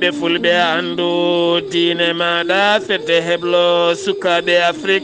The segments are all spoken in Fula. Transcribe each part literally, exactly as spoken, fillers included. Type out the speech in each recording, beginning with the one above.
Ɓe fulɓe anndu diine maaɗa, fedde heblo sukaaɓe Afrik.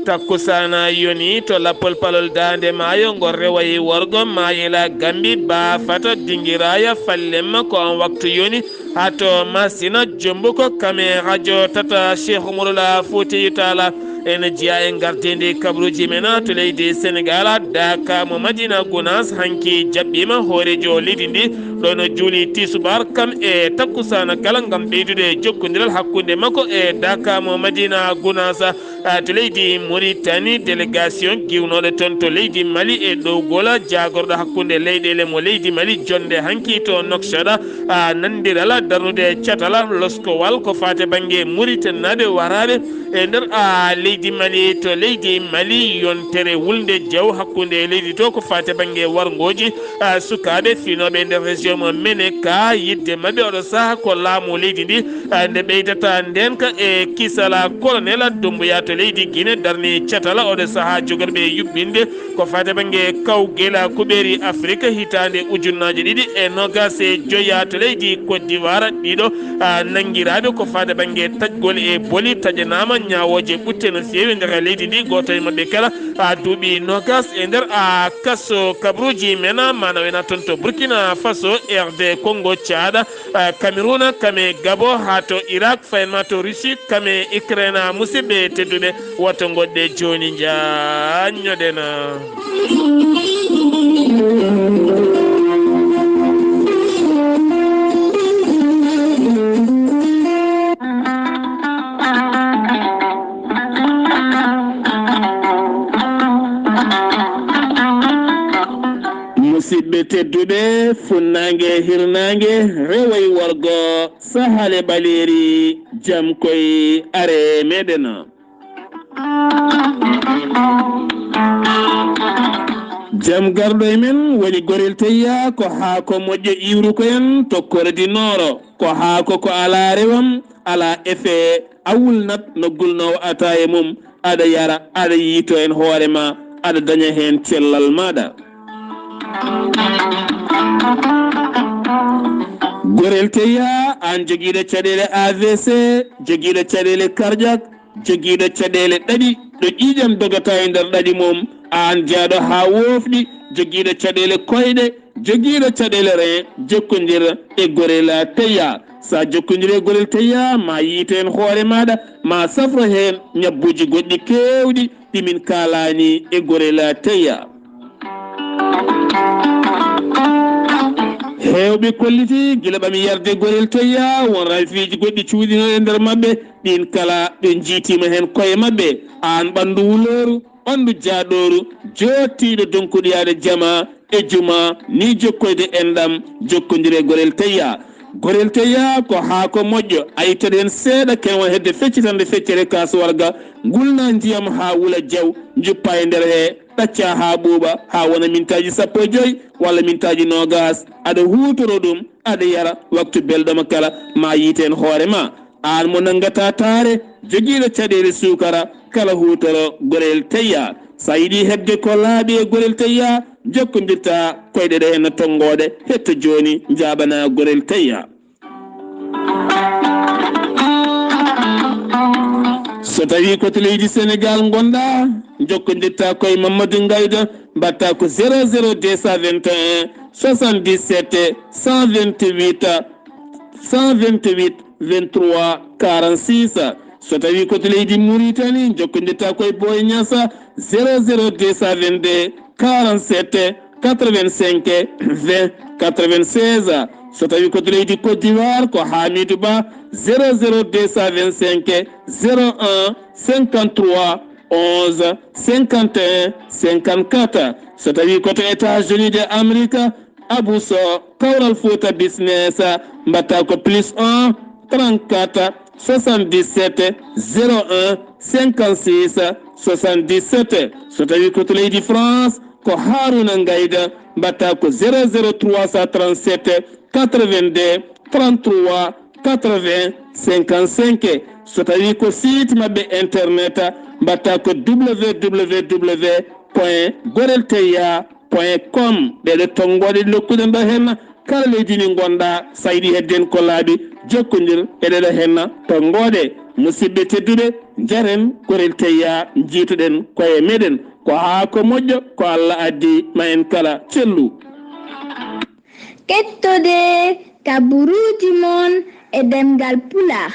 Takkusaana yoni to lappol palol daande maayo, ngol rewayi worgo maayela Gambi, baa fata dingiraaya fallem ko on waktu yoni. Haa to Masina Jombuko kame rajo tata Cheikh Umarula Fuutiyu Taala. En jeyaa e ngardiindi kabaruuji men to leydi Senegaal, Daaka mo Madina Gunaas hanki jaɓɓiima hooreejo leydi ndi, ɗo no juuli tisubaar kam e takkusaana kala ngam ɓeydude jokkondiral hakkunde makko e Daaka mo Madina Gunaas. Ah, to leydi Mauritanie, délégation giwnooɗo toon to leydi Mali e ɗowgol jaagorɗo hakkunde leyɗeele mo leydi Mali, jonnde hanki to Nouakchott, ah, nandiral darnude catal loskowal ko faati bannge Mauritanie naaɓe waraaɓe e nder, ah, leydi Mali. To leydi Mali, yontere wulnde jaw hakkunde leydi to ko faati bannge warngooji, ah, sukaaɓe finooɓe e nder région mo Meneka, yiɗde maɓɓe oɗo saha ko laamu leydi ndi, ah, nde ɓeydata ndeenka e kisala. Colonel Doumbouya to leydi Guinée darni catal oɗo saha jogorɓe yuɓɓinde ko faati bannge kawgel kuɓeeri Afrik hitaande ujunnaaje ɗiɗi e noogaas e joya. To leydi Côte d'Ivoire, ɗiɗo, ah, nanngiraaɓe ko faati bannge taƴgol e boli taƴanaama, ñaawooje ɓutte no feewi nder leydi ndi. Gooto e maɓɓe kala, ah, duuɓi noogaas e nder, ah, kaso kabaruuji men, ah, maana wena toon to Burkina Faso, R D Congo, Caada, ah, Cameroun, kame Gabo, haa to Irak, fayin ma to Russie, kame Ukraine. Musidɓe tedduɓe, woto ngoɗɗe jooni, njaanñoɗen. Musidɓe tedduɓe, funnaange e hirnaange, rewo e worgo, sahal e ɓaleeri, jam koy are meɗen. Jam garɗo e men woni gorel teyya, ko haako moƴƴo iwruko en to Kore di Nooro, ko haako ko alaa rewam, alaa effet, a wulnat no gulnoowo ataaye mum, aɗa yara, aɗa yiito en hoore ma, aɗa daña heen cellal maaɗa. Gorel teyya, aan jogiiɗo caɗeele A V C, jogiiɗo caɗeele cardiaque, jogiiɗo caɗeele ɗaɗi, ɗo ƴiiƴam dogata e nder ɗaɗi mum, aan jaaɗo haa woofɗi, jogiiɗo caɗeele koyɗe, jogiiɗo caɗeele rein, jokkondir e gorel teyya. So a jokkondiri e gorel teyya, ma yiito heen hoore maaɗa, ma safro heen ñabbuuji goɗɗi keewɗi ɗi min kaalaani e gorel teyya. Heewɓe kolliti gila ɓami yarde gorel teyya, won ralfiiji goɗɗi cuuɗinooɗi e nder maɓɓe, ɗiin kala ɓe njiitiima heen koye maɓɓe. Aan ɓanndu wulooru, ɓanndu jaaɗooru, jooɗtiiɗo donkuɗiyaade jama e juma, ni jokkoyde enɗam, jokkondire gorel teyya. Gorel teyya ko haako moƴƴo, a ittat heen seeɗa kewa hedde feccitande feccere kaas warga, ngulna ndiyam haa wula jaw, njuppa e nder he, ɗacca haa ɓuuɓa, haa wona mintaaji sappo e joy walla mintaaji noogaas, aɗa huutoro ɗum, aɗa yara waktu belɗo mo kala, ma yiit heen hoore ma. Aan mo nanngata taare, jogiiɗo caɗeele suukara, kala huutoro gorel teyya. So a yiɗi heɓde ko laaɓi e gorel teyya, jokkondirta koyɗe ɗe henna tonngooɗe, hetto jooni, njaaɓana gorel teyya. So tawi ko to leydi Senegal ngonɗa, jokkondirta koye Mamadou Ngayda, mbatta ko zéro zéro deux cent vingt et un soixante-dix-sept cent vingt-huit, cent vingt-huit, vingt-trois, quarante-six. So tawi ko to leydi Mauritanie, jokkondirta koye Boy Niassa, zéro zéro deux cent vingt-deux quarante-sept quatre-vingt-cinq vingt quatre-vingt-seize. So tawi ko to leydi Côte d'Ivoire, ko Hamidou Ba, zéro zéro deux cent vingt-cinq zéro un cinquante-trois onze cinquante et un cinquante-quatre. So tawi ko to États-Unis de Amerique, Abou Sow, Kawral Fouta Business, mbatta ko plus un trente-quatre soixante-dix-sept zéro un cinquante-six soixante-dix-sept. So tawi ko to leydi France, ko Harouna Ngayda, mbatta ko zéro zéro trois cent trente-sept quatre-vingt-deux trente-trois quatre-vingts cinquante-cinq. So tawi ko site maɓɓe internet, mbatta ko W W W point gorel teyya point com. Ɗeɗo tonngooɗe ɗi lokkuɗen ɗo henna, kala leydi ndi ngonɗa, so a yiɗi hedde heen ko laaɓi, jokkondir e ɗeɗo henna to ngoɗe. Musidɓe tedduɓe, njaren korel teyya, njiitoɗen koye meɗen. Ko haa ko moƴƴo, ko Allah addi, ma en kala cellu. Kettode kaburuuji mon e ɗemngal Pulaar,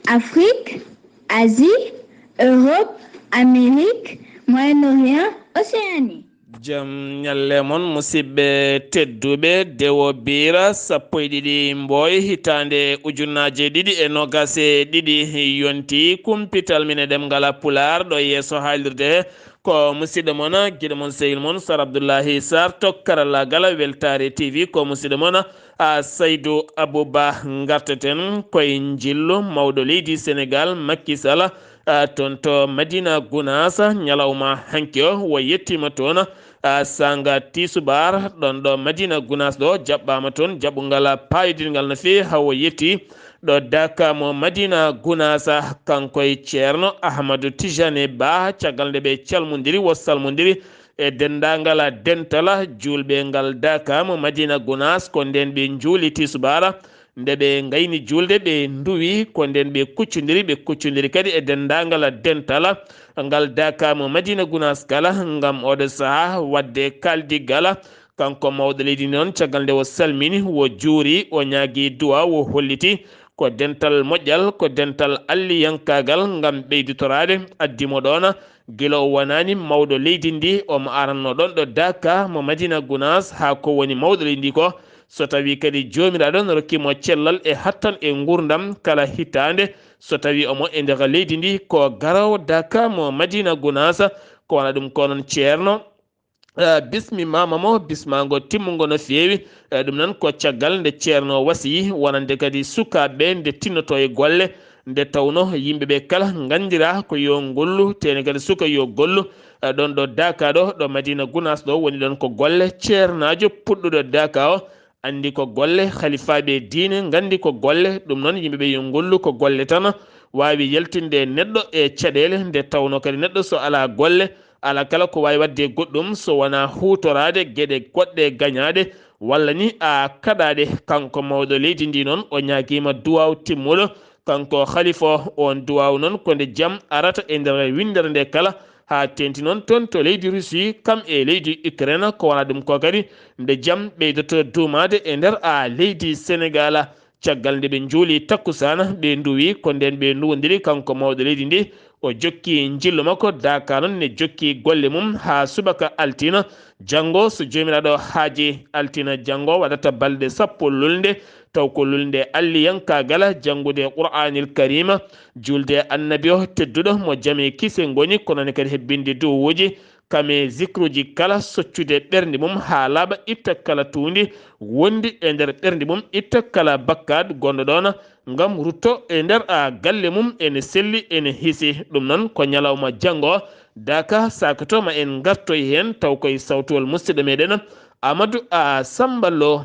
Afrik, Asie, Europe, Amérique, Moyen-Orient, Océanie. Jam ñalle mon, musidɓe tedduɓe. Dewo Biira, sappo e ɗiɗi Mboy, hitaande ujunnaaje ɗiɗi e noogaas e ɗiɗi yonti. Kumpital min e ɗemngal Pulaar ɗo yeeso haalirde he ko musidɗo mon, giɗo mon, sehil mon, Sar Abdullahi Sar, to karallaagal Weltaare T V, ko musidɗo mon, a, Saydu Abuba. Ngarteten koye njillu mawɗo leydi Senegaal, Macky Sall, a, toon to Madina Gunaas, ñalawma hanki o, o yettiima toon, a, saanga tisubaar, ɗoon ɗo Madina Gunaas ɗo, jaɓɓaama toon jaɓɓungal paayodingal no feewi, haa o yetti ɗo Daaka mo Madina Gunaas, kanko e Ceerno Ahmadu Tijani Ba, caggal nde ɓe calmondiri, o salmondiri e denndaangal dental juulɓe ngal Daaka mo Madina Gunaas, ko ndeen ɓe njuuli tisubaar. Nde ɓe ngayni juulde, ɓe nduwi, ko ndeen ɓe kuccondiri, ɓe kuccondiri kadi e denndaangal dental ngal Daaka mo Madina Gunaas kala, ngam oɗo sahaa waɗde kaaldiggal. Kanko mawɗo leydi noon, caggal nde o salmini, o juuri, o ñaagi duwaaw, o holliti ko dental moƴƴal, ko dental alliyankaagal ngam ɓeydutoraade addi mo ɗoon. Gila o wonaani mawɗo leydi ndi, omo aranno ɗoon ɗo Daaka mo Madina Gunaas, haa ko woni mawɗo leydi ndi ko, so tawii kadi Joomiraaɗo no rokki mo cellal e hattan e nguurndam kala hitaande, so tawii omo e nder leydi ndi, ko garoowo Daaka mo Madina Gunaas, ko wona ɗum ko noon Ceerno, eh, bismimaama mo bismaango timmungo no feewi. Eh, ɗum noon ko caggal nde Ceerno wasiyi wonande kadi sukaaɓe nde tinnoto e golle, nde tawno yimɓe ɓe kala nganndiraa ko yo ngollu, teene kadi suka yo gollu. Eh, ɗoon ɗo Daaka ɗo, ɗo Madina Gunaas ɗo woni ɗoon ko golle ceernaajo puɗɗuɗo Daaka o, anndi ko golle halifaaɓe diine, nganndi ko golle, ɗum noon yimɓe ɓe yo ngollu ko golle tan waawi yaltinde neɗɗo e caɗeele, nde tawno kadi neɗɗo so alaa golle, alaa kala ko waawi waɗde goɗɗum so wonaa huutoraade geɗe goɗɗe gañaaɗe, walla ni a kaɗaaɗe. Kanko mawɗo leydi ndi noon, o ñaagiima duwaaw timmuɗo, kanko halifa o. Oon duwaaw noon ko nde jam arata e nder winndere nde kala, haa teeŋti noon toon to leydi Russie, kam e leydi Ukraine, ko wona ɗum ko kadi nde jam ɓeydoto duumaade e nder a leydi Senegaal. Caggal nde ɓe njuuli takkusaana, ɓe nduwi, ko ndeen ɓe nduwondiri kanko mawɗo leydi ndi. O jokki njillu makko, Daaka noon ne jokki golle mum haa subaka altine. Janngo, so Joomiraaɗo haaji, altine janngo waɗata balɗe sappo lulnde, taw ko lulnde alliyankaagal, janngude Qur'aanil Kariima, juulde Annabi o tedduɗo mo jam e kise ngoni, kono ne kadi hebbinde duwawuuji, kame zikruuji kala, soccude ɓernde mum haa laaɓa, itta kala tuundi wondi e nder ɓernde mum, itta kala bakkaat gonɗo ɗoon, ngam rutto e nder a galle mum, ene selli, ene hiisi. Ɗum noon ko ñalawma janngo, Daaka saakotoo ma en ngartoy heen, taw koye sawtuwol musidɗo meɗen Amadou A Samba Lo.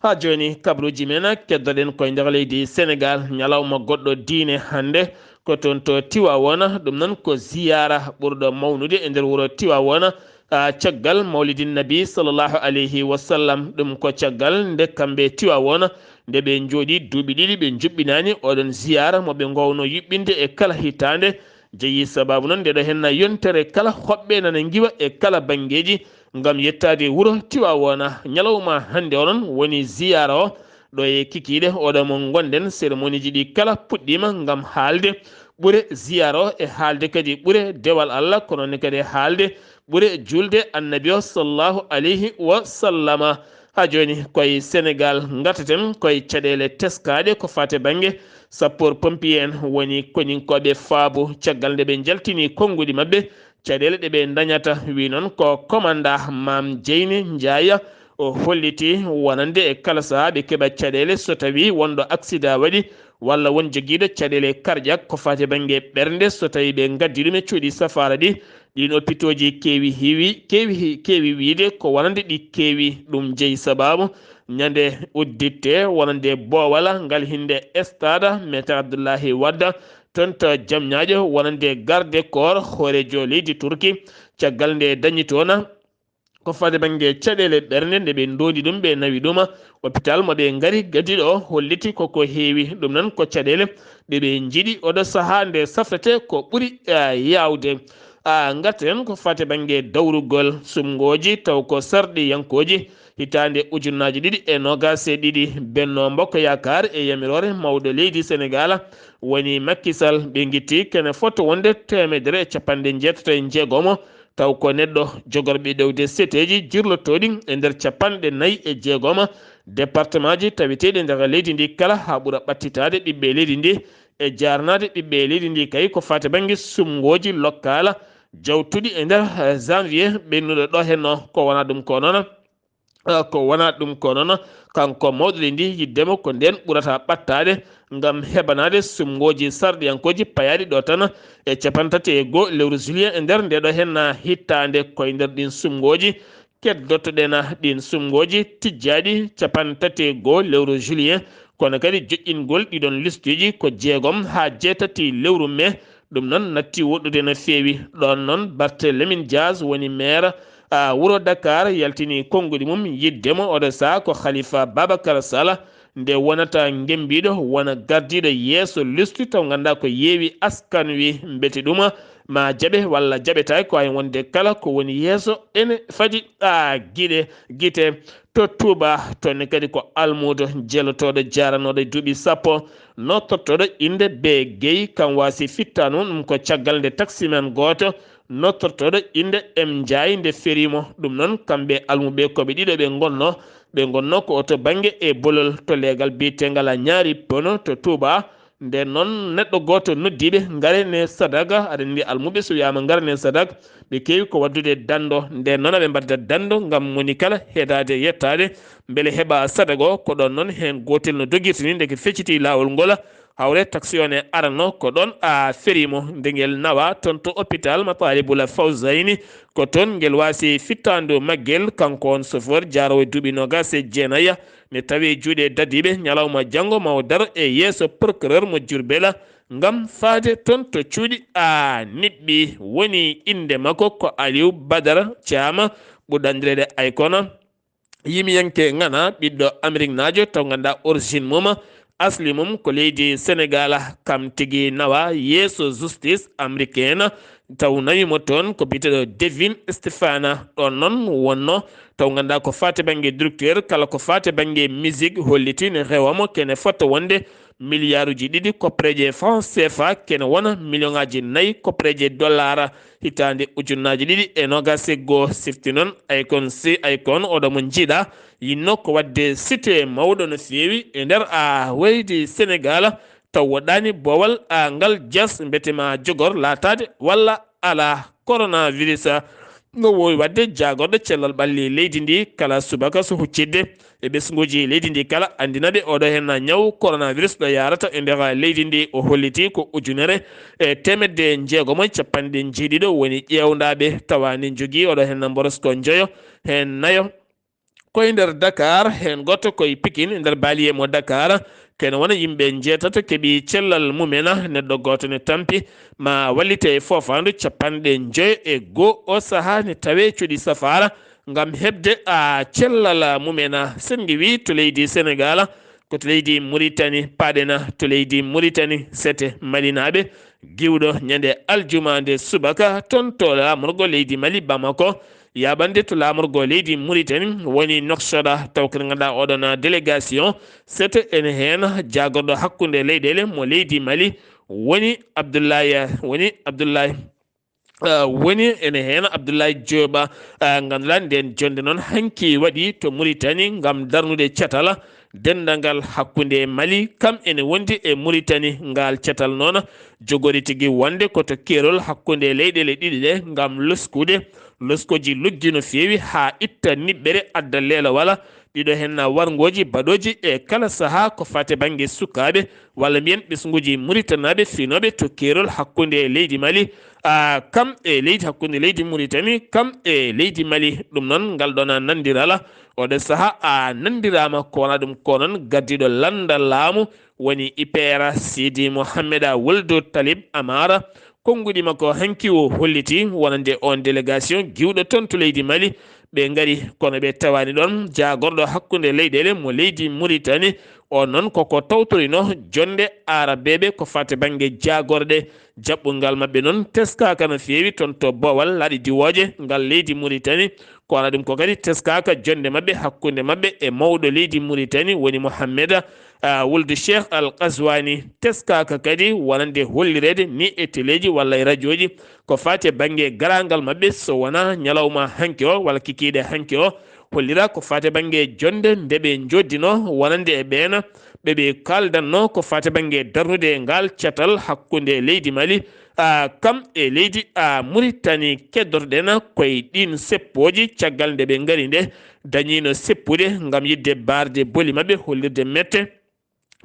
Haa jooni, kabaruuji men keddoɗen koye nder leydi Senegaal, ñalawma goɗɗo diine hannde, ko toon to Tiwaawoona. Ɗum noon ko ziyaara ɓurɗo mawnude e nder wuro Tiwaawoona, a, caggal Mawlidin Nabi sallallahu alayhi wa sallam. Ɗum ko caggal nde kamɓe Tiwaawoona, nde ɓe njooɗi duuɓi ɗiɗi ɓe njuɓɓinaani oɗon ziyaara mo ɓe ngoowno yuɓɓinde e kala hitaande, jeyi sababu noon nde ɗo henna yontere kala hoɓɓe nana ngiwa e kala banngeeji ngam yettaade wuro Tiwaawoona. Ñalawma hannde o noon woni ziyaara o ɗo e kikiiɗe oɗo mo ngonɗen. Cérémonieji ɗi kala puɗɗiima ngam haalde ɓure ziyaara o e haalde kadi ɓure dewal Allah, kono ne kadi haalde ɓure juulde Annabi o sallallahu alayhi wa sallama. Haa jooni koye Senegaal ngartaten koye caɗeele teskaaɗe ko faati bannge sapeur pompier en, woni koninkooɓe faabu. Caggal nde ɓe njaltini konnguɗi maɓɓe, caɗeele ɗe ɓe ndañata, wi noon ko komanda Maam Jeyni Njaaya, o holliti wonande e kala sahaa ɓe keɓa caɗeele so tawii wonɗo aksidaa waɗi walla won jogiiɗo caɗeele cardiaque ko faati bannge ɓernde, so tawii ɓe ngaddi ɗum e cuuɗi safaara ɗi. Ɗiin opitooji keewi heewi, keewi he-, keewi wiyde ko wonande ɗi keewi. Ɗum jeyi sababu ñande udditte wonande boowal ngal hinnde stade Maître Abdoulaye Wade, toon to Jamñaajo, wonande garde corps hooreejo leydi Turki, caggal nde dañi toon Ko fade bannge caɗeele ɓernde, nde ɓe ndoondi ɗum, ɓe nawi ɗum, hôpital mo ɓe ngari gaddiiɗo o holliti ko ko heewi. Ɗum noon ko caɗeele ɗe ɓe njiɗi oɗo sahaa nde safrete ko ɓuri, ah, yaawde. Ah, ngarten ko fate bannge dawrugol sumngooji, taw ko sarɗiyankooji. Hitaande ujunnaaji ɗiɗi e noogaas e ɗiɗi, Benno Mbokk Yaakaar e yamiroore mawɗo leydi Senegaal woni Macky Sall, ɓe ngitti kene fota wonde teemedere e capanɗe njeetato e njeegomo, taw ko neɗɗo jogorɓe ɗowde seteeji jirlotooɗi e nder capanɗe nayi e jeegomo départementji taweteeɗi e nder leydi ndi kala, haa ɓura ɓattitaade ɓiɓɓe leydi ndi e jaarnaade ɓiɓɓe leydi ndi kay ko fate bannge sumngooji lokkaala jawtuɗi e nder, eh, janvier ɓennuɗo ɗo henno. Ko wona ɗum ko noon, eh, ko wona ɗum ko noon, kanko mawɗo leydi ndi yiɗde mo ko ndeen ɓurata ɓattaade ngam heɓanaade sumngooji sarɗiyankooji payaaɗi ɗo tan e capanɗe tati e goo lewru juillet e nder nde ɗo henna hittaande. Koye nder ɗin sumngooji keddotoɗen ɗin sumngooji tijjaaɗi capanɗe tati e goo lewru juillet, kono kadi joƴƴingol ɗiɗon listuji ko jeegom haa jeetati lewru mai. Ɗum noon natti woɗɗude no feewi. Ɗoon noon Barthélémy Dias woni maire, a, wuro Dakar yaltini konnguɗi mum yiɗde mo oɗo sahaa ko Khalifa Babacar Sall, nde wonata ngembiiɗo wona gardiiɗo yeeso listu taw nganndaa ko yeewi askan wi mbete ɗuma ma jaɓe walla jaɓetaake, ko hay wonde kala ko woni yeeso ene fadi, a, giɗe, gite. To Touba, toon ne kadi ko almuudo jelotooɗo jaaranooɗo e duuɓi sappo, nottortooɗo innde Be Guèye, kam waasi fittaandu mum, ɗum ko caggal nde taksiman gooto nottortooɗo innde M Ndiaye nde ferii mo. Ɗum noon, kamɓe almuɓe ko ɓe ɗiɗo ɓe ngonnoo, ɓe ngonnoo ko to bannge e bolol to leegal biyeteengal a ñaari pono to Touba. Nden noon, neɗɗo gooto noddiiɓe, "Ngaren e Sadaga." Aɗa anndi almuɓe so wiyaama, "Ngaren e Sadaga," ɓe keewi ko waɗdude danndo. Nden noon, aɓe mbadda danndo ngam moni kala heedaade yettaade, mbele heɓa Sadaga o. Ko ɗoon noon heen gootel no dogirti ni, ndeke feccitii laawol ngol, hawre taksi on e arano, ko ɗoon a ferii mo. Nde ngel nawa toon to hôpital Matalibul Fawzayni, ko toon ngel waasi fittaandu maggel. Kanko on chauffeur jaaroowo e duuɓi noogaas e jeenayi, ne tawi e juuɗe dadiiɓe. Ñalawma janngo ma o daro e yeeso procureur mo Diourbel ngam faade toon to cuuɗi a niɓɓi. Woni innde makko ko Aliou Badara Thiam, ɓurɗo anndireede Akon. Yimiyanke ŋana, ɓiɗɗo Ameriknaajo, taw nganndaa origine mum, asli mum ko leydi Senegaal, kam tigi nawa yeeso justice américaine, taw nawi mo toon ko biyeteeɗo Devin Stefana. Ɗoon noon wonno, taw nganndaa ko faati bannge directeur, kala ko faati bannge musique, holliti ne rewa mo kene fota wonde miliyaaruji ɗiɗi koppereeje franc C F A, kene wona miliyoŋaaji nayi koppereeje dollar. Hitaande ujunnaaji ɗiɗi e noogaas e goo, sifti noon Akon si Akon oɗo mo njiiɗa, yinno ko waɗde site mawɗo no feewi e nder a waydi Senegaal, taw woɗɗaani boowal a ngal jas mbete ma jogor laataade walla alaa coronavirus. No woowi waɗde jaagorɗo cellal ɓalli leydi ndi kala subaka so huccitde e ɓesnguuji leydi ndi kala, anndina ɓe oɗo henna ñaw coronavirus ɗo yaarata e nder leydi ndi. O holliti ko ujunere e teemedde njeegomo e capanɗe njeeɗiɗo woni ƴeewndaaɓe tawa ne njogii oɗo henna mboros ko njoyo heen nayo. Koye nder Dakar, heen gooto koye Pikine, e nder banlieue mo Dakar, kene wona yimɓe njeetato keɓi cellal mumen. Neɗɗo gooto ne tampi ma wallite e foofaandu capanɗe njoyo e goo. O sahaa ne tawe cuuɗi safaara ngam heɓde a cellal mumen. Sen ngiwi to leydi Senegaal, ko to leydi Muritani, paaɗen to leydi Muritani, sete malinaaɓe, giwɗo ñande aljuma nde subaka toon to laamorgo leydi Mali Bamako, yaɓande to laamorgo leydi Muritani woni Nouakchott, taw ko ngannduɗaa oɗon délégation sete ene heen jaagorɗo hakkunde leyɗeele mo leydi Mali woni Abdoulaye, woni Abdoulaye, ah, woni ene heen Abdoulaye Diop, ah, ngannduɗaa ndeen jonnde noon hanki waɗi to Muritani ngam darnude catal denndangal hakkunde Mali kam ene wondi e Muritani. Ngal catal noon jogori tigi wonde ko to keerol hakkunde leyɗeele ɗiɗi ɗe ngam loskude loskoji luggi no feewi haa itta niɓɓere adda leelawal. Ɗiɗo heen warngooji baɗooji e kala sahaa ko faati bannge sukaaɓe walla mbiyen ɓesnguuji Muritanaaɓe fiyinooɓe to keerol hakkunde leydi Mali, a, kam e leydi hakkunde leydi Muritani kam e leydi Mali. Ɗum noon ngal ɗoon a nanndiral oɗo sahaa a nanndiraama ko wona ɗum ko noon gardiiɗo lannda laamu woni I P R Sidi Mohamed Wuldu Talib Amara. Konnguɗi makko hanki o holliti wonande on délégation giwɗo toon to leydi Mali ɓe ngari, kono ɓe tawaani ɗoon jaagorɗo hakkunde leyɗeele mo leydi Muritani. O noon koko tawtorino jonnde Aarabeeɓe ko faati bannge jaagorɗe jaɓɓungal maɓɓe noon teskaaka no feewi toon to Boowal laaɗe diwooje ngal leydi Muritani. Ko wona ɗum ko kadi teskaaka jonnde maɓɓe hakkunde maɓɓe e mawɗo leydi Muritani woni Mohammeda, ah, wuldu Cheikh Al Qaswani. Teskaaka kadi wonande hollireede ni e teleeji walla e rajooji ko faati e bannge garaangal maɓɓe so wonaa ñalawma hanki o walla kikiiɗe hanki o. Hollira ko faati e bannge jonnde nde ɓe njoddinoo wonande e ɓeena ɓe ɓe kaaldanno ko faati e bannge darnude e ngal catal hakkunde leydi Mali, ah, kam e leydi, ah, Muritani. Keddorɗen koye ɗiin seppooji caggal nde ɓe ngari nde dañiino seppude ngam yiɗde barde boli maɓɓe hollirde mette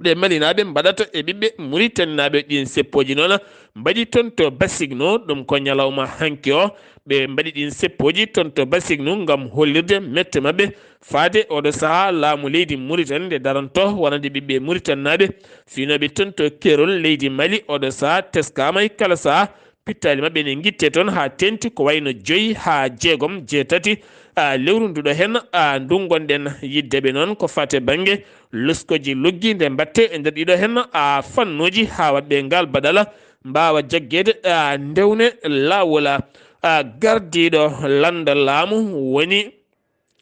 ɗe Malinaaɓe mbaɗata e ɓiɓɓe Muritaninaaɓe. Ɗiin seppooji noon mbaɗi toon to Basigno, ɗum ko ñalawma hanki o. Ɓe mbaɗi ɗiin seppooji toon to Basigno ngam hollirde mette maɓɓe faade oɗo sahaa laamu leydi Muritani nde daranto wonande ɓiɓɓe Muritaninaaɓe fiinooɓe toon to keerol leydi Mali. Oɗo sahaa teskaama e kala sahaa pittaali maɓɓe ne ngitte toon haa teeŋti ko wayno joyi haa jeegom, jeetati, ah, lewru nduɗo heen, ah, ndu ngonɗen. Yiɗde ɓe noon ko faati e bannge loskooji luggi nde mbaɗte e nder ɗiɗo heen, ah, fannuuji haa waɗɓe ngal baɗala mbaawa jaggeede, ah, ndewne laawol, ah, gardiiɗo lannda laamu woni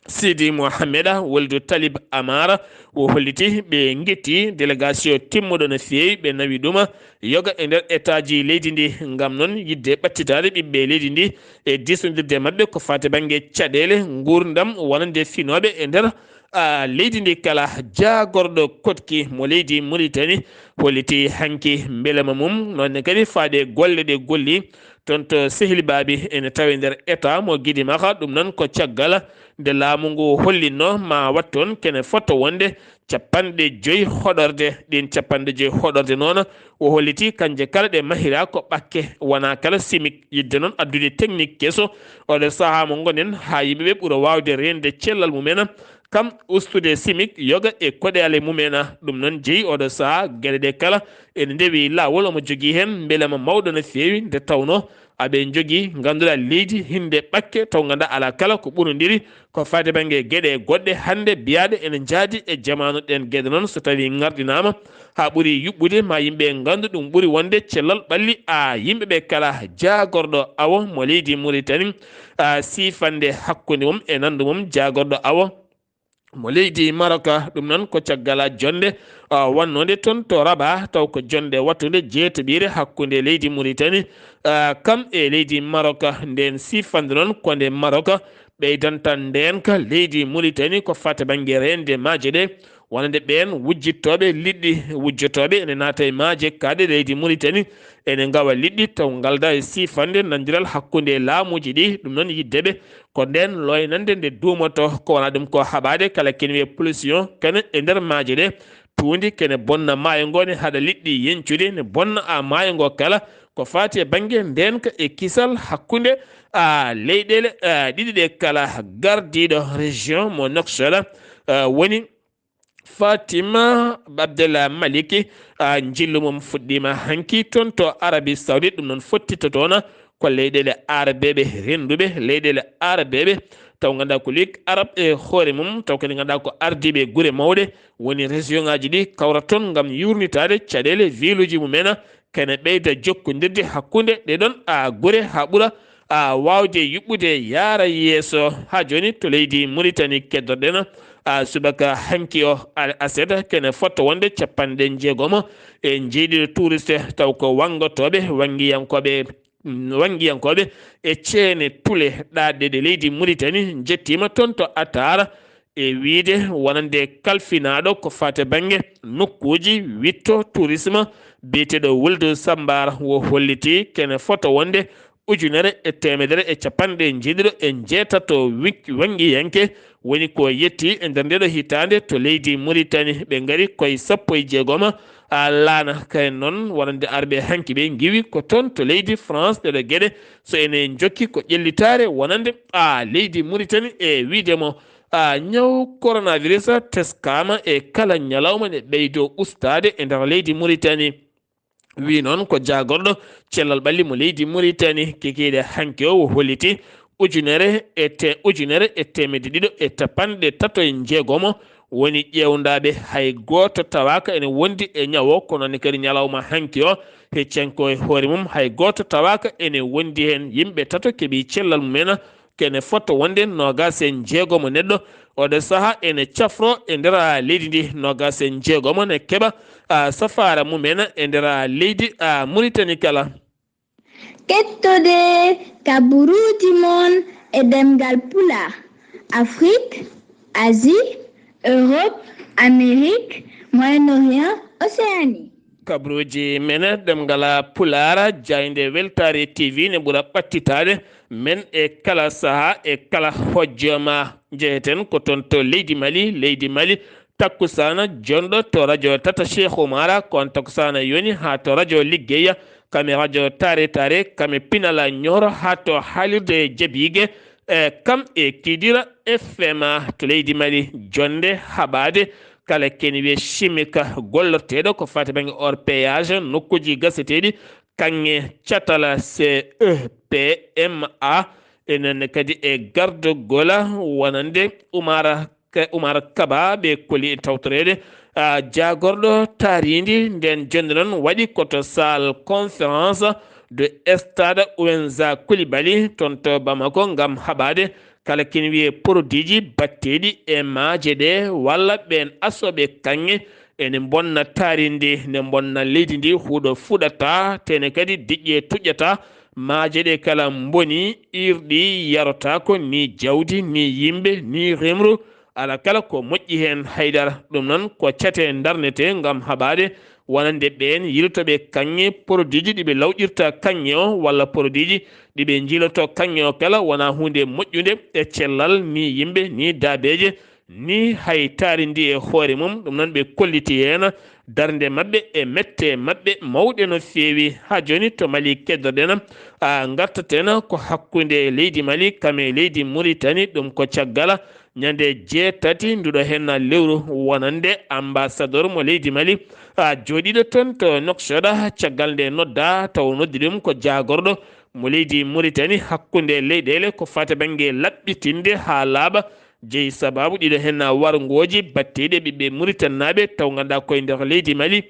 Sidi Mohameda Woldu Talib Amara. O holliti ɓe ngetti délégation timmuɗo no feewi, ɓe nawi ɗuma yoga e nder état ji leydi ndi, ngam noon yiɗde ɓattitaade ɓiɓɓe leydi ndi e diisondirde maɓɓe ko faati bannge caɗeele nguurndam wonande finooɓe e nder, ah, leydi ndi kala. Jaagorɗo koɗki mo leydi Muritani holliti hanki mbelema mum, noon ne kadi faade golle ɗe golli toon to Sehil Baabi ene tawe nder état mo Gidimaka. Ɗum noon ko caggal nde laamu ngu hollinno ma wat toon kene fota wonde capanɗe joyi hoɗorde. Ɗiin capanɗe joyi hoɗorde noon o holliti kanje kala ɗe mahira ko ɓakke, wona kala simik. Yiɗde noon addude technique keso oɗo sahaa mo ngonen haa yimɓe ɓe ɓura waawde reende cellal mumen, kam ustude simik yoga e koɗeale mumen. Ɗum noon jeyi oɗo sahaa geɗe ɗe kala ene ndewi laawol, omo jogii heen mbelema mawɗo no feewi nde tawnoo aɓe njogii ngannduɗaa leydi hinnde ɓakke taw ngannduɗaa alaa kala ko ɓurondiri ko faati bannge geɗe goɗɗe hannde biyaaɗe ene njaadi e jamaanu. Ɗeen geɗe noon so tawii ngarɗinaama haa ɓuri yuɓɓude ma yimɓe nganndu ɗum ɓuri wonde cellal ɓalli a yimɓe ɓe kala. Jaagorɗo awo mo leydi Muritani, a siifande hakkunde mum e nanndu mum jaagorɗo awo mo leydi Maroka. Ɗum noon ko caggal jonnde, ah, wannode toon to Rabat, taw ko jonnde wattunde jeetaɓiire hakkunde leydi Muritani, ah, kam e leydi Maroka. Ndeen siifande noon ko nde Maroka ɓeydanta ndeenka leydi Muritani ko fata bannge reende maaje ɗe, wonande ɓeen wujjittooɓe liɗɗi, wujjotooɓe ene naata e maaje kaaɗe leydi Muritani, ene ngawa liɗɗi taw ngalda e siifande nanndiral hakkunde laamuuji ɗi. Ɗum noon yiɗde ɓe ko ndeen looynande nde duumoto, ko wona ɗum ko haɓaade kala kene wiyee pollution kene e nder maaje ɗe, tuundi kene bonna maayo ngo, ne haɗa liɗɗi yencude, ne bonna a maayo ngo kala. Ko faati e bannge ndeenka e kisal hakkunde a leyɗeele a ɗiɗi ɗe kala. Gardiiɗo région mo Nouakchott, a, woni Fatima Abdallah Maliki, a, njillu mum fuɗɗiima hanki toon to Arabie Saoudite. Ɗum noon fottito toon ko leyɗeele aarabeeɓe rennduɓe, leyɗeele aarabeeɓe taw ngannduɗaa ko Ligue Arabe e hoore mum, taw kadi ngannduɗaa ko ardiiɓe gure mawɗe, woni région ŋaaji ɗi kawra toon ngam yuurnitaade caɗeele viluuji mumen, kene ɓeyda jokkondirde hakkunde ɗee ɗoon, a, gure haa ɓura, a, waawde yuɓɓude yaara yeeso. Haa jooni to leydi Muritani keddorɗen, a, subaka hanki o al aseda kene fota wonde capanɗe jeegom e jeeɗiɗo touriste taw ko wanngotooɓe, wanngiyankooɓe, mm, wanngiyankooɓe e ceene tule ɗaɗɗe ɗe leydi Muritani njettiima toon to Atar. E wiyde wonande kalfinaaɗo ko faati bannge nokkuuji witto tourisme biyeteeɗo Wuldu Sambar, wo holliti kene fota wonde ujunere e teemedere e capanɗe jeeɗiɗo e jeetato wi-, wanngiyanke woni ko yetti e nder ndeeɗo hitaande to leydi Muritani. Ɓe ngari koye sappo e jeegom a laana. Kayen noon wonande arɓe hanki ɓe ngiwi ko toon to leydi France ɗeɗo geɗe so ene jokki ko ƴellitaare wonande a leydi Muritani e wiyde mo a, ñaw coronavirus teskaama e kala ñalawma ne ɓeydo ustaade e nder leydi Muritani. Wi noon ko jaagorɗo cellal ɓalli mo leydi Muritani, kikiiɗe hanki o, o holliti ujunere e te-, ujunere e teemedde ɗiɗo e capanɗe tato e njeegomo woni ƴeewndaaɓe, hay gooto tawaaka ene wondi e ñawo. Kono ne kadi ñalawma hanki o, heccanko e hoore mum, hay gooto tawaaka ene wondi heen. Yimɓe tato keɓi cellal mumen, kene fotto wonde noogaas e njeegomo neɗɗo. Oɗo sahaa ene cafro e nder, a, leydi ndi, noogaas e njeegomo ne keɓa, a, safaara mumen e nder, a, leydi, a, Muritani kala. Kettoɗe kaburuuji mon e ɗemngal Pulaar, Afrik, Asie, Europe, Amérique, Moyen-Orient, Océanie. Kaburuuji men ɗemngal Pulaar, jaaynde Weltaare T V ne ɓura ɓattitaade men e kala sahaa e kala hojoma. Njeheten ko toon to leydi Mali, leydi Mali, takkusaana jonɗo to radio Tata Cheikh Oumar, ko on takkusaana yoni haa to radio Liggeya, kame radio Tare Tare, kame Pinala Nioro, haa to haalirde Jabiige, e kam e Kidira F M to leydi Mali. Jonde haɓaade kala kene wiye chimique gollorteeɗo ko faati bannge orpaillage, nokkuuji gaseteeɗi, kaŋŋe catal C E P M A, e noon ne kadi e gardogol wonande Umar Ka-, Umar Kaba ɓe koli tawtoreede, a, jaagorɗo taariindi. Nden jonde noon waɗi ko to salle conférence de stade Wenza Coulibaly toon to Bamako ngam haɓaade kala kene wiye produitji batteeɗi e maaje ɗe walla ɓeen asooɓe kaŋŋe ene mbonna taariindi, ne mbonna leydi ndi, huɗo fuɗata, tene kadi diƴƴe tuƴƴata, maaje ɗe kala mboni, iirɗi yarotaako, ni jawdi, ni yimɓe, ni remru, ala kala ko moƴƴi heen haydara. Ɗum noon ko cate ndarnetee ngam haɓaade wonande ɓeen yiltooɓe kaŋŋe, produitji ɗi ɓe lawƴirta kaŋŋe o walla produitji ɗi ɓe njiiloto kaŋŋe o kala wonaa huunde moƴƴunde e cellal, ni yimɓe, ni daabeeje, ni hay taari ndi e hoore mum. Ɗum noon ɓe kolliti heen darnde maɓɓe e mette maɓɓe mawɗe no feewi. Haa jooni to Mali keddoɗen, a, ngartaten ko hakkunde leydi Mali kam e leydi Muritani, ɗum ko caggal ñande jeetati nduɗo heen lewru wonande ambassadeur mo leydi Mali, a, jooɗiiɗo toon to Nouakchott, caggal nde nodda taw noddi ɗum ko jaagorɗo mo leydi Muritani hakkunde leyɗeele ko faati bannge laɓɓitinde haa laaɓa, jeyi sabaabu ɗiɗo heen warngooji batteeɗi e ɓiɓɓe Muritanaaɓe taw ngannduɗaa koye nder leydi Mali.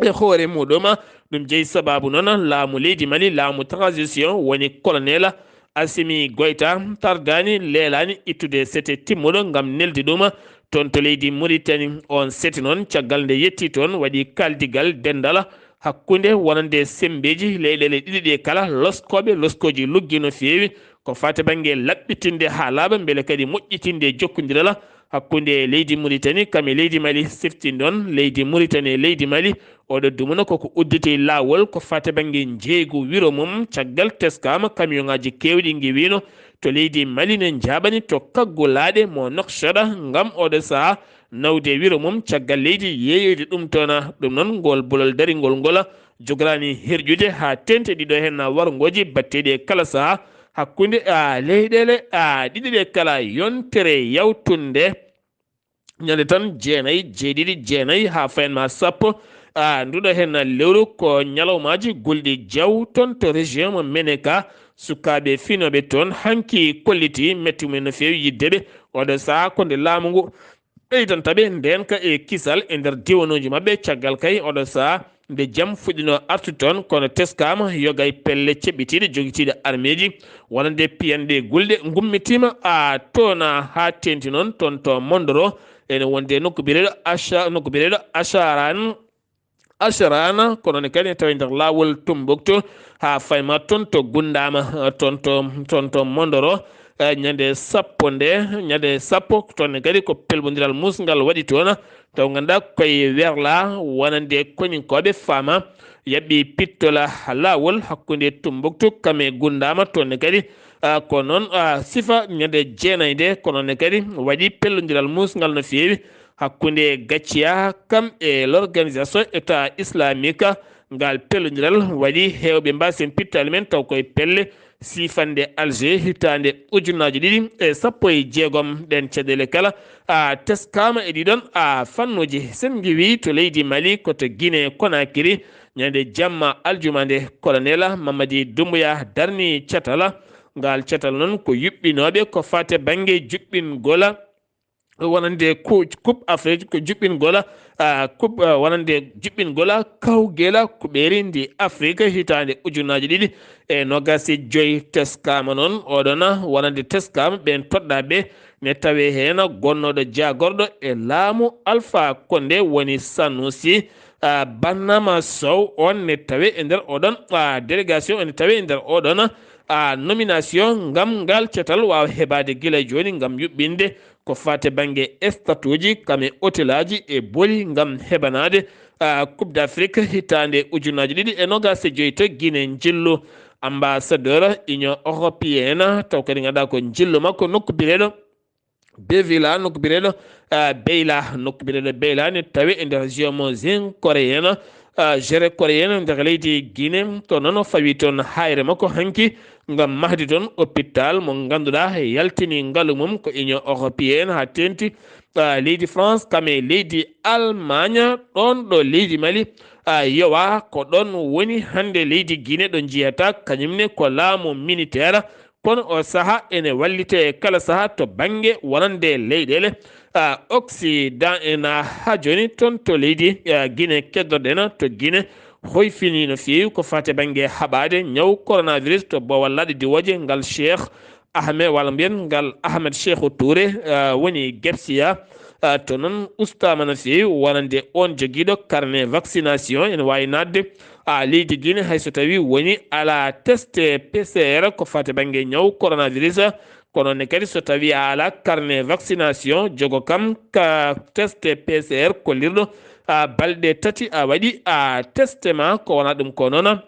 E hoore muɗum, ɗum jeyi sabaabu noon laamu leydi Mali, laamu transition woni colonel Assimi Goïta tardaani, leelaani ittude sete timmuɗo ngam nelde ɗum toon to leydi Muritani. On sete noon, caggal nde yetti toon, waɗi kaaldigal denndal hakkunde wonande semmbeeji leyɗeele ɗiɗi ɗe kala, loskooɓe loskooji luggi no feewi ko faati bannge laɓɓitinde haa laaɓa, mbele kadi moƴƴitinde jokkondiral hakkunde leydi Muritani kam e leydi Mali. Siftinɗon leydi Muritani e leydi Mali, oɗo dumuna koko udditi laawol ko faati bannge njeeygu wiro mum, caggal teskaama kamiyoŋaaji keewɗi ngiwiino to leydi Mali ne njaaɓani to kaggulaaɗe mo Nouakchott ngam oɗo sahaa nawde wiro mum caggal leydi yeeyoyde ɗum toon. Ɗum noon, ngol bolol daringol ngol jogoraani herƴude haa teeŋti ɗiɗo heen warngooji batteeɗi e kala sahaa hakkunde, a, leyɗeele, a, ɗiɗi ɗe kala. Yontere yawtunde ñande tan jeenayi, jeeɗiɗi, jeenayi haa fayan ma sappo, a, nduɗo heen lewru ko ñalawmaaji gulɗi jaw toon to région mo Meneka. Sukaaɓe finooɓe toon hanki kolliti metti mumen no feewi yidde ɓe. Oɗo sahaa ko nde laamu ngu ɓeydanta ɓe ndeenka e kisal e nder diiwanuuji maɓɓe. Caggal kay oɗo sahaa nde jam fuɗɗino artude toon, kono teskaama yoga e pelle ceɓɓitiiɗe jogitiiɗe armeeji wonande piyanɗe gulɗe ngummitiima a toon haa teeŋti noon toon to Mondoro, ene wonde nokku biyeteeɗo Acha-, nokku biyeteeɗo Acharan, Asharana, kono ne kadi tawi nder laawol Tumbuktu haa fayma toon to Gundama, toon to, toon to Mondoro, eh, ñande sappo nde, ñande sappo, toon ne kadi ko pelbondiral musngal waɗi toon, taw ngannduɗaa koye werla wonande koninkooɓe faama yaɓɓi pittola laawol hakkunde Tumbuktu kam e Gundama, toon ne kadi, ah, ko noon, ah, sifa ñande jeenayi nde, kono ne kadi waɗi pellondiral musngal no feewi hakkunde Gacciya kam e l'organisation État islamique. Ngal pellondiral waɗi heewɓe mbaasen pittaali men taw koye pelle siifande Alger hitaande ujunnaaji ɗiɗi e sappo e jeegom. Ɗeen caɗeele kala, a, teskaama e ɗiɗon, a, fannuuji. Sen ngiwii to leydi Mali, ko to Guinée Conakry, ñande jamma aljuma nde, Colonel Mamadi Doumbouya darni catala Ngal catal noon ko yuɓɓinooɓe ko fate bannge juɓɓingola wonande Coupe Afrique, ko juɓɓingola, ah, coupe, ah, wonande juɓɓingola kawgela kuɓeeri ndi Afrique hitaande ujunaaji ɗiɗi e noogaas e joy. Teskaama noon oɗona wonande teskaama ɓeen toɗɗaaɓe ne tawe heen gonnooɗo jaagorɗo e laamu Alpha Condé woni Sanusi, ah, Bannama Sow. On ne tawe e nder oɗon, ah, délégation, ene tawe e nder oɗon, ah, nomination ngam ngal catal waawa heɓaade gila jooni ngam yuɓɓinde ko fate bannge statuuji kam e hotelaaji e boli ngam heɓanaade, ah, Coupe d'Afrique hitaande ujunaaji ɗiɗi e noogaas e joy to Guinée. Njillu ambassadeur Union Européenne, taw kadi ngannduɗaa ko njillu makko nokku bireɗo Bevila, nokku bireɗo, ah, Beyla, nokku bireɗo Beyla ne tawe e nder région mo Zing Coréen, ah, Jere Coréen nder leydi Guinée. To noon o fawi toon hayre makko hanki ngam mahdi toon hôpital mo ngannduɗaa yaltini ngalu mum ko Union Européenne haa teeŋti, ah, leydi France kam e leydi Allemagne. Ɗoon ɗo leydi Mali, ah, yowa ko ɗoon woni hannde leydi Guinée ɗo njiyata kañum ne ko laamu militaire. Kono o saha ene wallite e kala saha to bannge wonande leyɗeele, ah, Occident en, ah, haa jooni toon to leydi, ah, Guinée keddorɗen to Guinée hoyfini no feewi ko fate bannge haɓaade ñaw coronavirus to boowal laaɗe diwooje ngal Cheikh Ahmed, walla mbiyen ngal Ahmed Cheikhou Touré, ah, woni Gepsia. Ah, to noon ustaama no feewi wonande on jogiiɗo carnet vaccination ene waawi naatde, ah, leydi Guinée hay so tawi woni alaa test P C R ko fate bannge ñaw coronavirus. Kono ne kadi so tawi a alaa carnet vaccination jogo kam ka test P C R kollirɗo, ah, balɗe tati a waɗi a test ma ko wona ɗum ko noon.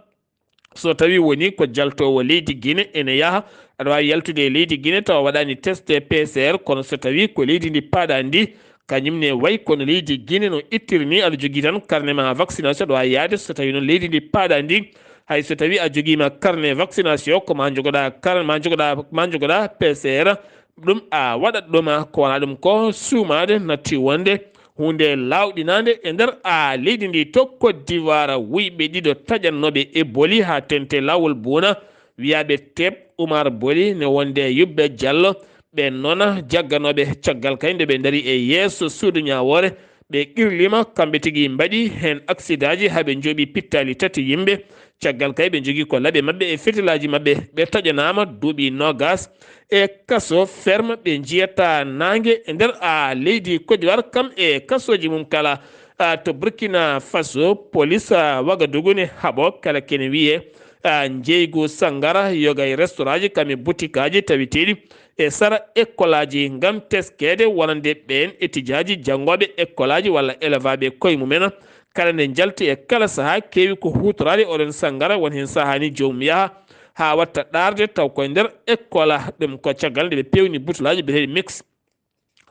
So tawi woni ko jaltoowo leydi Guinée ene yaha, aɗa waawi yaltude e leydi Guinée tawa waɗaani test P C R, kono so tawi ko leydi ndi paaɗa ndi, kañum ne wayi kono leydi Guinée no ittiri ni, aɗa jogii tan carnet ma vaccination, aɗa waawi yaade. So tawi noon leydi ndi paaɗa ndi, hay so tawi a jogiima carnet vaccination, ko ma jogoɗa car-, ma jogoɗa, ma jogoɗa P C R, ɗum a waɗat ɗo ma ko wona ɗum ko suumaade natti wonde huunde laawɗinaande e nder a leydi ndi. To Côte d'Ivoire, wuyɓe ɗiɗo taƴannooɓe e boli haa tente laawol buuna, wiyaaɓe Teep Umar Boli ne wonde Yubbe Jallo, ɓeen noon jagganooɓe caggal kay nde ɓe ndari e yeeso suudu ñaawoore, ɓe qirliima, kamɓe tigi mbaɗi heen aksidaaji haa ɓe njooɓi pittaali tati yimɓe. Caggal kay ɓe njogii ko laɓe maɓɓe e fetilaaji maɓɓe, ɓe taƴanaama duuɓi noogaas e kaso ferme ɓe njiyata naange e nder a leydi Côte d'Ivoire kam e kasooji mum kala. Ah, to Burkina Faso, polis, ah, Wagadugu ne haɓo kala kene wiyee, ah, njeygu sanngara, yoga e restaurantji kam e butikaaji tawiteeɗi e sara ekkolaaji ngam teskeede wonande ɓeen etijaaji janngooɓe ekkolaaji walla elevaaɓe koye mumen. Kala nde njalti e kala sahaa keewi ko huutoraade oɗon sanngara, won heen sahaa ni joomum yaha haa watta ɗaarde taw koye nder ekkola. Ɗum ko caggal nde ɓe peewni butulaaji biyeteeɗi mix.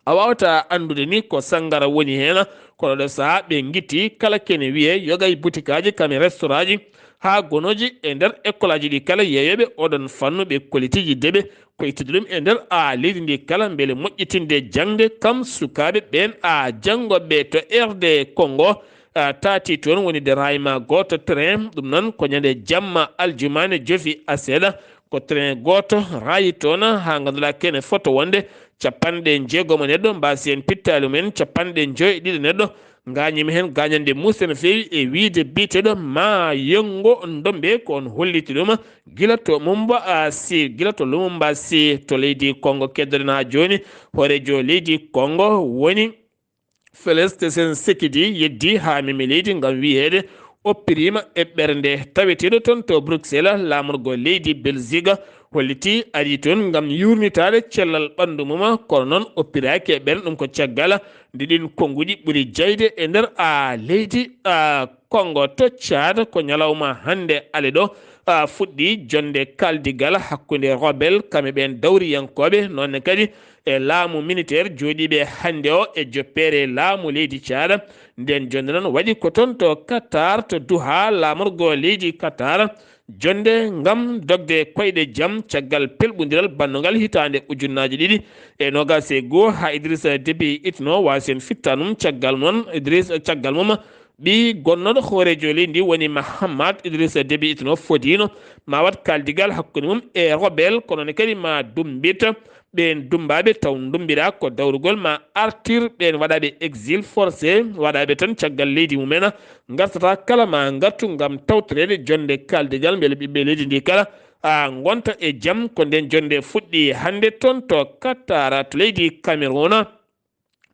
A waawata anndude ni ko sanngara woni heen, kono ɗo sahaa ɓe ngitti kala kene wiyee yoga e butikaaji kam e restaurantji haa gonooji e nder ekkolaaji ɗi kala yeeyooɓe oɗon fannu ɓe kolitiiji deɓe ko ittude ɗum e nder a leydi ndi kala mbele moƴƴitinde jaŋde kam sukaaɓe ɓeen a janngooɓe to R D Congo. Ah, taati toon woni de rayma gooto train, ɗum noon ko ñande jamma aljumaane jofi a seeɗa, ko train gooto rayi toon haa ngannduɗaa kene foto wonde capanɗe jeegom e neɗɗo mbaasi heen pittaali mumen, capanɗe joy e ɗiɗo neɗɗo ngaañiima heen gaañande muusde no feewi e wiyde biyeteeɗo Ma Yenngo Ndombe ko on holliti ɗum gila to Mumba, ah, si, gila to Lumumba si to leydi Congo keddoɗen haa jooni. Hooreejo leydi Congo woni Félix Tshisekedi yeddi haa memi leydi ngam wiyeede oppiriima e ɓernde. Taweteeɗo toon to Bruxelles, laamorgo leydi Belgique holliti ari toon ngam yuurnitaade cellal ɓanndu mum, kono noon oppiraaki e ɓernde. Ɗum ko caggal nde ɗiin konnguɗi ɓuri jayde e nder a leydi a Congo. To Tchad ko ñalawma hannde ale ɗo, ah, fuɗɗi jonnde kaldigal hakkunde rebel kam e ɓeen dawriyankooɓe, noon ne kadi e laamu militaire jooɗiiɓe hannde o e joppeere laamu leydi Tchad. Ndeen jonnde noon waɗi ko toon to Qatar, to Doha, laamorgo leydi Qatar, jonnde ngam dogde koyɗe jam caggal pelɓondiral bannungal hitaande ujunnaaji ɗiɗi e noogaas e goo haa Idrissa Déby Itno waasi heen fittanum. Caggal noon Idrissa, caggal mum Ɓii gonnooɗo hooreejo leydi ndi woni Mahamat Idrissa Déby Itno fodiino ma waɗ kaaldigal hakkunde mum e rebel, kono ne kadi ma dummbita ɓeen dummbaaɓe taw dummbiraa ko dawrugol ma artir ɓeen waɗaaɓe exil forcé, waɗaaɓe tan caggal leydi mumen, ngartata kala ma ngartu ngam tawtoreede jonnde kaaldigal mbele ɓiɓɓe leydi ndi kala a ngonta e jam. Ko ndeen jonnde fuɗɗi hannde toon to Qatar to leydi Cameroun.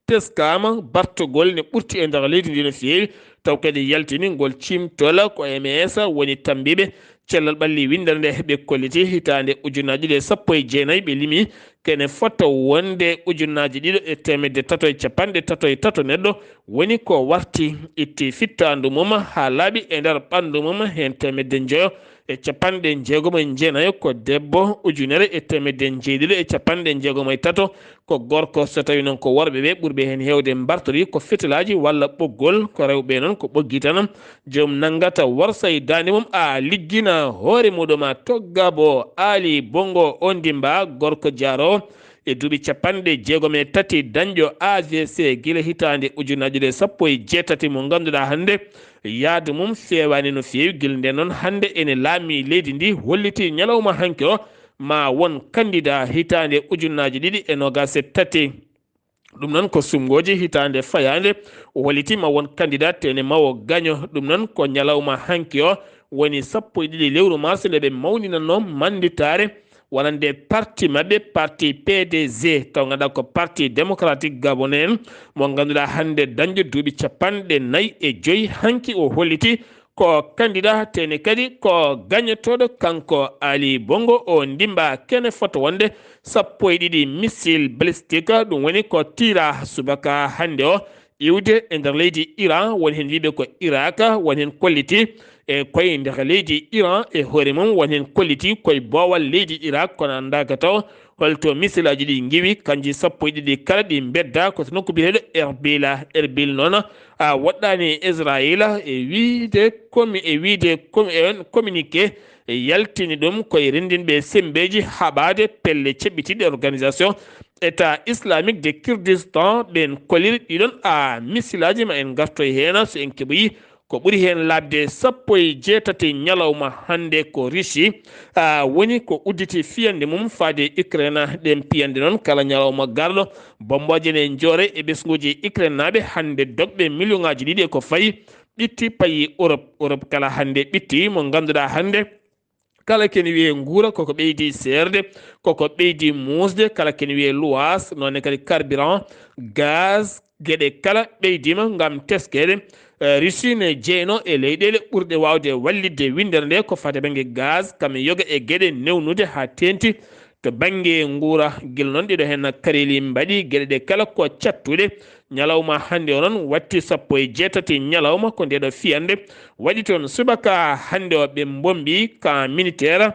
Teskaama bartogol ne ɓurti e nder leydi ndi no feewi, taw kadi yaltini ngol ciimtol ko M S woni tammbiiɓe cellal ɓalli winndere nde ɓe kolliti hitaande ujunnaji ɗiɗi e sappo e jeenayi ɓe limi kene fota wonde ujunnaaji ɗiɗo e teemedde tato e capanɗe tato e tato neɗɗo woni ko warti itti fittaandu mum haa laaɓi e nder ɓanndu mum heen teemedde njoyo e capanɗe njeegomo e jeenayo ko debbo ujunere e teemedde njeeɗiɗo e capanɗe njeegomo e tato ko gorko so tawi noon ko worɓe ɓe ɓurɓe heen heewde mbartori ko fetelaaji walla ɓoggol ko rewɓe noon ko ɓoggi tan joom nanngata worsa e daande mum a liggina hoore muɗum a toggabo aali bongo o ndimba gorko jaaroowo e duuɓi capanɗe jeegom e tati dañƴo A V C gila hitaande ujunnaji ɗiɗi e sappo e jeetati mo ngannduɗaa hannde yaadu mum feewaani no feewi gila nde noon hannde ene laami leydi ndi holliti ñalawma hanki o ma won kandida hitaande ujunnaaji ɗiɗi e noogaas e tati. Ɗum noon ko sumngooji hitaande fayaande o holliti ma won kandida tene ma o gaño. Ɗum noon ko ñalawma hanki o woni sappo e ɗiɗi lewru mars nde ɓe mawninanno mannditaare wonande parti maɓɓe parti P D G taw ngannduɗaa ko parti démocratique gabonais mo ngannduɗaa hannde dañde duuɓi capanɗe nayi e joyi hanki o holliti ko kandida tene kadi ko gañotooɗo kanko Ali Bongo o ndimba kene fota wonde sappo e ɗiɗi missile balistique ɗum woni ko tira subaka hannde o iwde e nder leydi Iran woni heen wiiɓe ko Irak woni heen kolliti e koye nder leydi Iran e hoore mum woni heen kolliti koye boowal leydi Irak kono anndaaka taw holto misilaji ɗi ngiwi kanji sappo e ɗiɗi kala ɗi bedda ko to nokku biyeteeɗo Erbila Erbil noon a woɗɗani Israila e wiide komi e wiide komi e communiqué e yaltini ɗum koye renndinɓe semmbeeji haɓaade pelle ceɓɓitiiɗe organisation état islamique de Kurdistan ɓeen koliri ɗiɗon a misilaji ma en ngartoy heen so en keɓoyi ko ɓuri heen laaɓde sappo e jeetati ñalawma hannde ko Russie a woni ko udditi fiyannde mum faade Ukraine ɗeen piyannde noon kala ñalawma garɗo bombooje ne njoore e ɓesnguuji Ukraine naaɓe hannde dogɓe million ŋaaji ɗiɗi e ko fayi ɓitti payi Europe Europe kala hannde ɓitti mo ngannduɗaa hannde kala kene wiyee nguura koko ɓeydi seerde koko ɓeydi muusde kala kene wiyee luwaas noone kadi carburant gaz geɗe kala ɓeydiima ngam teskeede Russie ne jeyno e leyɗeele ɓurɗe waawde wallitde winndere nde ko fate bannge gaz kam yoga e geɗe newnude haa teenti to bannge nguura gila noon ɗiɗo heen kareeli mbaɗi geɗe ɗe kala ko cattuɗe ñalawma hannde o noon watti sappo e jeetati ñalawma ko ndeɗo fiyannde waɗi toon subaka hannde o ɓe mbombi ka militaire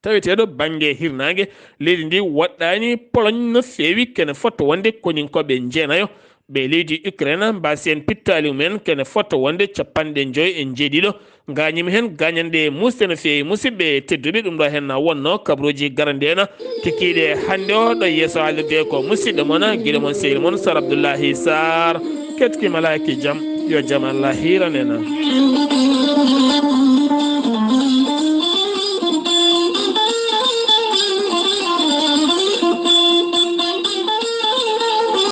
taweteeɗo bannge hirnaange leydi ndi woɗɗaani Pologne no feewi kene fotto wonde koninkooɓe jeenayo ɓe leydi Ukraine mbaasi en pittaali mumen kene fotto wonde capanɗe joy e jeeɗiɗo ngañima heen gañanɗe musde no feewi musidɓe tedduɓe ɗum ɗo heen na wonno kabaruuji garande en kikiiɗe hannde o ɗo yeeso haalirde ko musidɗo mon giɗo mon sehil mon Sar Abdoullahi Sar ketkima laaki jam yo jam Allah hiiran en